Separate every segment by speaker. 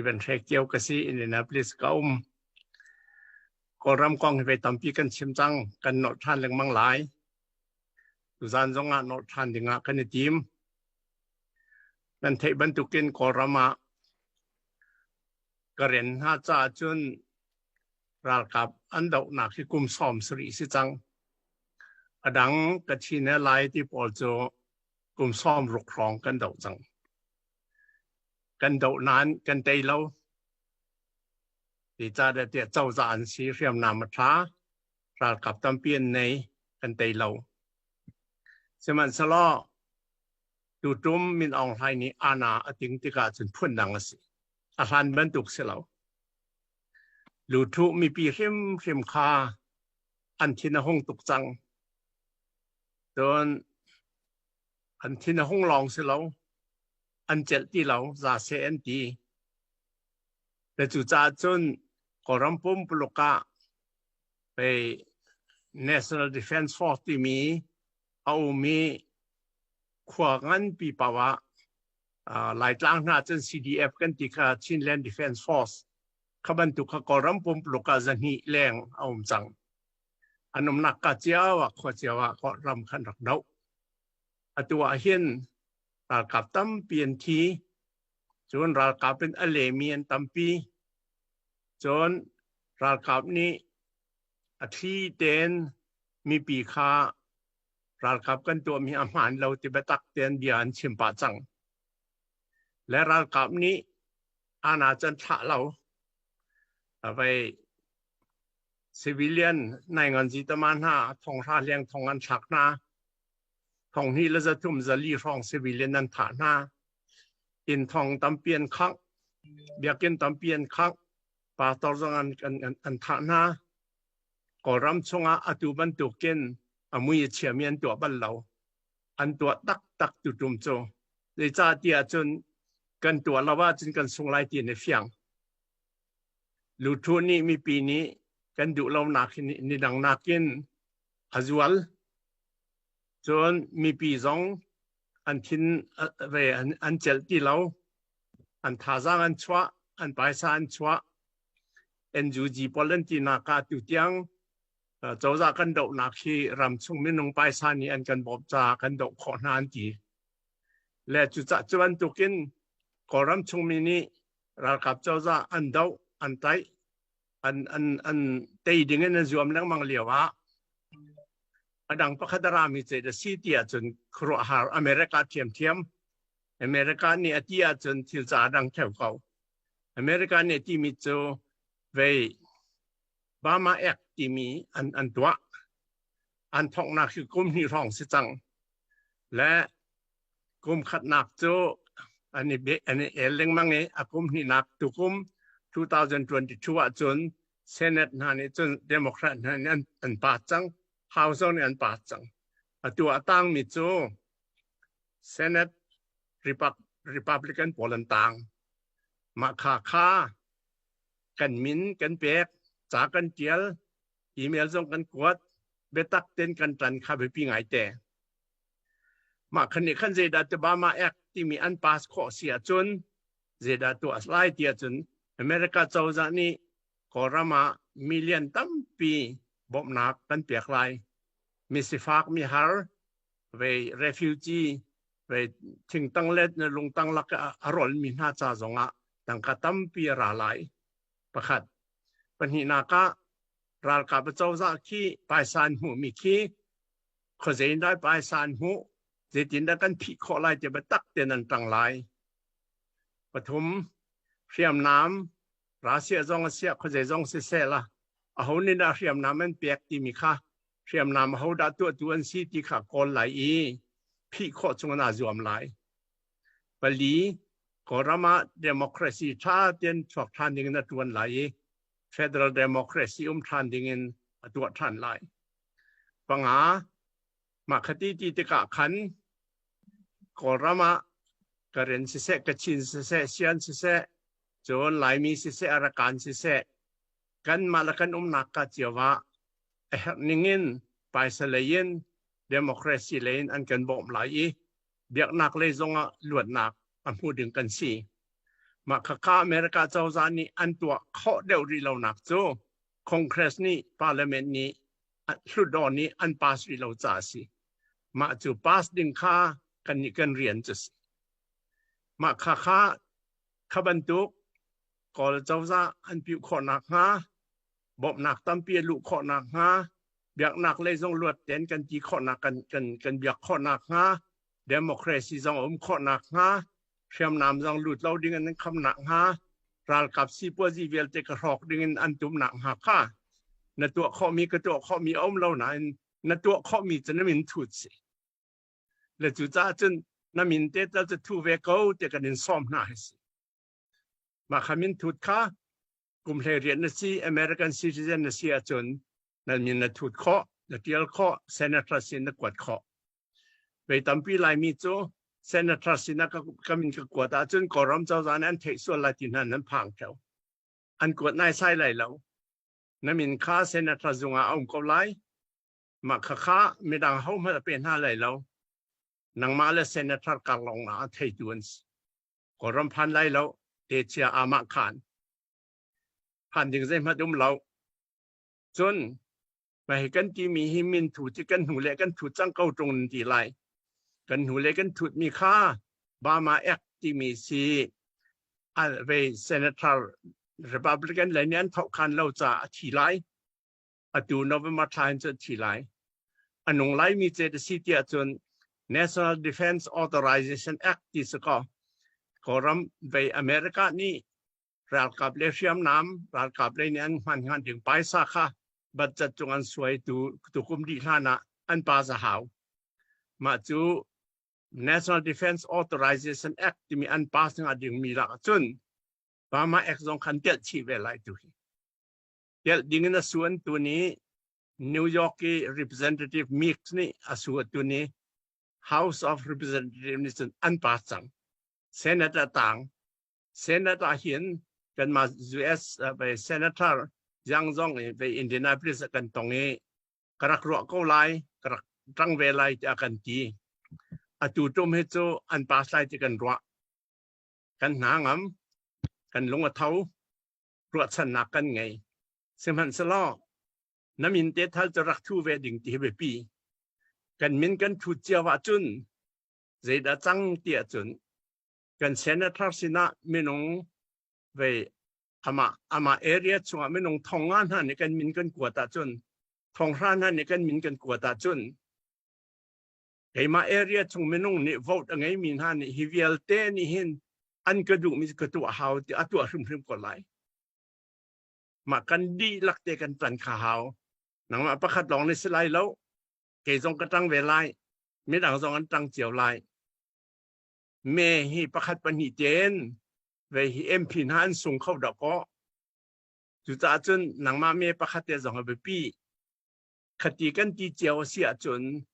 Speaker 1: Van Hre Kio ka si, Indianapolis ka um. Kawlram kong hi voi tampi kan chim cang, kan nolh ṭhan lengmang lai. Tuzan zong ah nolh ṭhan ding ah kan i tim. Nan theih bantukin Kawlram ah Karen hna caah cun ralkap an dohnak hi kum 70 si cang. A dang Kachin he Lai ti pawl cu kum 60 hrawng kan doh cang. Kan doh nain kan tei lo. Zeicahtiah cozah an si, hriamnam a ṭha, ralkap tampi an nei, kan tei lo. Sihmanhsehlaw tutum Min Aung Hlaing nih ana a ting tikah cun phundang a si. A hlan bantuk si lo. Luthuh mipi hrimhrim kha an thin a hung tuk cang. Cun an thin a hung lawng si lo. An celh ti lo, za seh an ti. Le cucaah cun Kawlram pumpuluk ah pei National Defense Force timi a um i khua nganpi paoh ah Laitlang hna cun CDF kan ti kha Chinland Defense Force kha bantuk kha Kawlram pumpuluk ah zahnih leng a um cang. An umnak ka cio ah khua cio ah Kawlram khan rak doh. Atu ah hin ralkap tampi an thi. Cun ralkap in a lemi an tampi. Cun ralkap nih a thli tein mipi kha ralkap kan tuahmi a hmaan lo ti biatak tein bia an chim pah cang. Le ralkap nih ana can thlah lo. Avei civilian nainganzi tama hna thonghra leng thong an thlak hna. Thonghnih le zathum zali hrawng civilian an thah hna. Inn thong tampi an khangh. Biakinn tampi an khangh. Pastor zong an, an, an, an thah hna. Kawlram chungah atu bantukin a mui a chiami an tuah bal lo. An tuah taktak tutum cu. Zeicahtiah cun kan tuah lo ahcun kan sung lai ti an i fiang. Luthu nih mipi nih kan duh lonak hi ni dang nakin a zual. Cun mipi zong an thin ve an celh ti lo. An thazaang an chuah, an paisa an chuah. NUG pawl an tinak ah tutiang cozah kan dohnak hi ramchung minung paisa nih an kan bawmh caah kan doh khawh hna an ti. Le cucah cu bantukin Kawlram chungmi nih ralkap cozah an doh, an tlaih, an, an, an tei ding in an zuam lengmang lio ah a dang pakhat a rami ce da si ti ahcun khuaruahhar America thiamthiam America nih a ti ahcun thil ca dang theo ko. America nih timi cu vei Burma Act timi an an tuah. An thawknak hi kum hnih hrawng si cang. Le kum khatnak cu an i an i el lengmang i a kum hnihnak tukum 2022 ahcun Senate hna nih cun Democrat hna nih an, an pass cang. House zong nih an pass cang. Atu a tangmi cu Senate Republican pawl an tang. Mah kha kha kan min kan pek, ca kan tial, email zong kan kuat, biatak ten kan tan kha biapi ngai te. Mah khan nih khan zeidah Obama Act timi an pass khawh si ahcun zeidah tuah lai ti ahcun America cozah nih Kawlram ah million tampi bawmhnak kan pek lai. Mi sifak mi har vei refugee vei thingtang le lungtang lak a rolmi hna ca zongah tangka tampi a ra lai. Pakhat. Pahnihnak ah ralkap cozah khi paisa an hmuhmi khi khuazei in dah paisa an hmuh zeitindah kan phih khawh lai ti biatak tein an ṭang lai. Pathum, hriamnam Russia zong a siah khuazei zong siseh la aho nih dah hriamnam an pek timi kha hriamnam aho dah tuahtu an si ti kha kawl lai i phih khawh chung in aa zuam lai. Pali, Kawlram ah democracy ṭha tein chuak ṭhan ding in a ṭuan lai i federal democracy um ṭhan ding in a tuah ṭhan lai. Panga, mah khati ti tikah khan Kawlram ah Karen siseh, Kachin siseh, Sian siseh, cun Laimi siseh, Arakan siseh, kanmah le kan umnak ka cio ah a herh ningin paisa lei in democracy lei in an kan bawmh lai i biaknak lei zongah luatnak a hmu ding kan si. Mah khakha America cozah nih an tuah khawh deuh rih lonak cu Congress nih Parliament nih Hlutdaw nih an pass rih lo caah a si. Mah cu pass ding kha kan nih kan rian cu si. Mah kha kha kha bantuk Kawl cozah an piuh khawh nakhnga bawmhnak tampi a luh khawh nakhnga biaknak lei zong luat tein kan ti khawhnak kan kan kan biak khawh nakhnga democracy zong a um khawh nakhnga hriamnam zong lut lo ding in an kham nakhnga ralkap sipuazi vialte ka hrawk ding in an tum nakhnga kha na tuah khawhmi ka tuah khawhmi a um lo nain na tuah khawhmi cu na min thut si le cu caah cun na min te tal cu thu ve ko te kan in sawm hna hi si mah kha min thut kha kum hlei rian na si American citizen na si ahcun na min na thut khawh na tial khawh senator sin na kuat khawh Vei tampi Laimi cu senator sinah ka min ka kuat ahcun Kawlram cozah nih an theih sual lai ti hna nan phang theo. An kuat naisai lai lo. Na min kha senator zung ah a um ko lai. Mah khakha midang hohmanh a pe hna lai lo. Nangmah le senator kar lawng ah a theitu an si. Kawlram phan lai lo, techia amah khan. Phan ding zeihmanh um lo. Cun Mah hi kan timi hi min thu cu kan hnu le kan thut cang ko ṭung nan ti lai. Kan hnu le kan thutmi kha Bama Act timi si ve Senator Republican lei nih an thohkhan lo caah a thi lai. Atu November thla in cun a thi lai. A nung laimi ce si tiah cun National Defense Authorization Act ti si kaw Kawlram vei America nih ralkap le hriamnam ralkap lei nih an hman hnga ding paisa kha budget cung an suai tu tukum dih hlan ah an pa za hau. Mah cu National Defense Authorization Act timi an pass hnga ding mi lak cun Burma Act zong khan telh chih ve lai tu hi. Telh ding in a suan tu ni New York i Representative Meeks nih a su tu ni House of Representatives nih cun an pass cang. Senate a tang Senate ah hin kanmah US senator Yang zong i ve Indianapolis ah kan tong i ka rak ruah ko lai, ka rak ṭang ve lai tiah kan ti. Atu tum hi cu an pass lai ti kan ruah. Kan hna ngam, kan lung a tho, ruahchannak kan ngei. Sihmanhsehlaw na min te thal cu rak thu ve ding ti hi biapi. Kan min kan thut cio ahcun zeidah cang ti ahcun kan senator sinah minung vei amah amah area chungah minung thong nga hna nih kan min kan kuat ahcun thong hra hna nih kan min kan kuat ahcun keimah area chung minung nih vote a ngeimi hna nih hi vialte nih hin an ka duhmi ka tuah hau ti a tuah hrimhrim ko lai. Mah kan dihlak te kan tan kha hau. Nangmah pakhat lawng nih si lai lo. Kei zong ka tang ve lai. Midang zong an tang cio lai. Me hi pakhat pahnih tein ve hi MP hna an sung kho dah kaw. Cucaah cun nangmah me pakhat te zong a biapi. Khati kan ti cio a si ahcun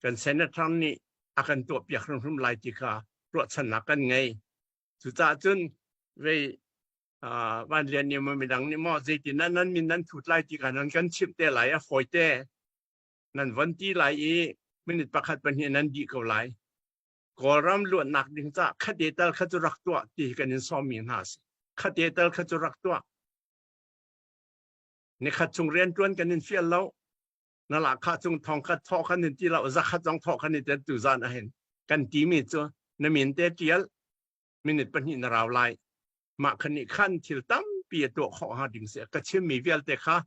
Speaker 1: kan senator nih a kan tuahpiak hrimhrim lai ti kha ruahchannak kan ngei. Cucaah cun vei Van Lian nih maw midang nih maw zeitin nan nan min nan thut lai ti kha nan kan chimh te lai a fawi te. Nan von ti lai i minute pakhat pahnih nan dih ko lai. Kawlram luatnak ding ca khate tal kha cu rak tuah ti kan in sawmmi hna a si. Khate tal kha cu rak tuah. Nikhat chung riantuan kan in fial lo. Na lahkhah cung thong khat thawh kan in ti lo, zakhat zong thawh kan in ti tu zan ahin. Kan timi cu na min te tial minute pahnih na rau lai. Mah khan nih khan thil tampi a tuah khawh hnga ding si. Ka chimmi vialte kha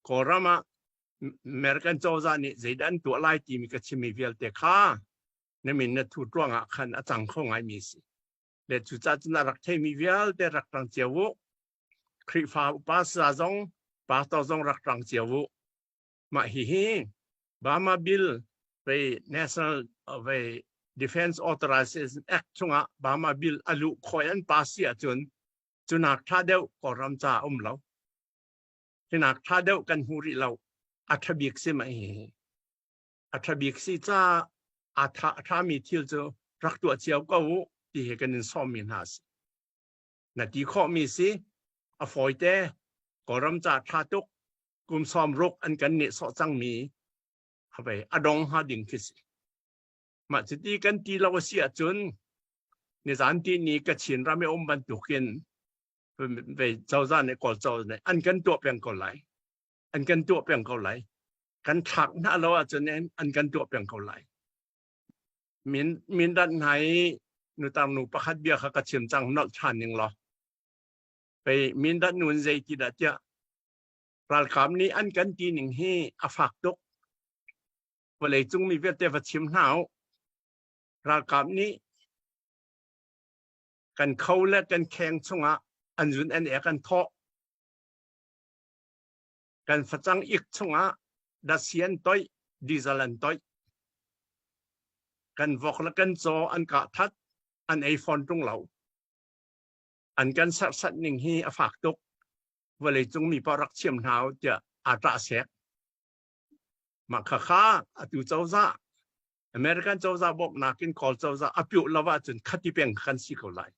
Speaker 1: Kawlram ah American cozah nih zeidah an tuah lai timi ka chimmi vialte kha na min na thut ruangah khan a cang kho ngaimi si. Le cucaah cun a rak theimi vialte rak ṭang cio u. Khrihfa upa sa zong pastor zong rak ṭang cio u. Mah hihi Burma Bill vei National vei Defense Authorization Act chungah Burma Bill a luh khoi an pass si ahcun cunak ṭha deuh Kawlram ca um lo. Hinak ṭha deuh kan hmu rih lo. A ṭha bik si mah hihi. A ṭha bik si ca a ṭhami thil cu rak tuah cio ko u ti hi kan in sawmmi hna a si. Na ti khawhmi si a fawite Kawlram ca ṭha tuk kum 60 an kan nehsawh cangmi havei a dong hnga ding khi si. Mah cuti kan ti lo a si ahcun nizan ti ni Kachin ram i um bantukin Ve cozah nih, Kawl cozah nih an kan tuah peng ko lai. An kan tuah peng ko lai. Kan thlak hna lo ahcun an kan tuah peng ko lai. Min mindat hna i nutar nu pakhat bia kha ka chim cang, nolh ṭhan ning law. Pei mindat nu in zei ti dah tiah ralkap nih an kan ti ning hi a fak tuk. Vawlei cung mi vialte va chim hna u. Ralkap nih kan kho le kan kheng chungah an zun an ek an thawh. Kan facang ik chungah dasi an toih, diesel an toih. Kan vok le kan caw an kah that, an ei fawn ṭung lo. An kan serhsat ning hi a fak tuk. Vawlei cung mi paoh rak chiam hna u tiah aa ṭah sek. Mah khakha atu cozah, American cozah bawmhnak in Kawl cozah a piuh lo ahcun khati peng kan si ko lai.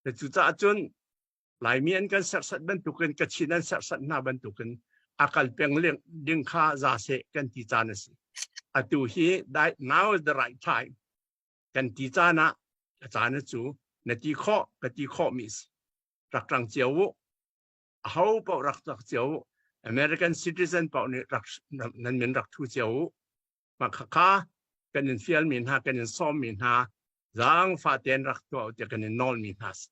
Speaker 1: Cucaah cun Laimi an kan serhsat bantukin, Kachin an serhsat hna bantukin a kal peng ding kha za seh kan ti caan a si. Atu hi now is the right time kan ti caan ah a caan cu na ti khawh ka ti khawh mi si. Rak ṭang cio u. Aho paoh rak rak cio u. American citizen paoh nih rak nan min rak thu cio u. Mah khakha kan in fial mi hna, kan in sawm mi hna, zaangfah tein rak tuah u tiah kan in nawl mi hna si.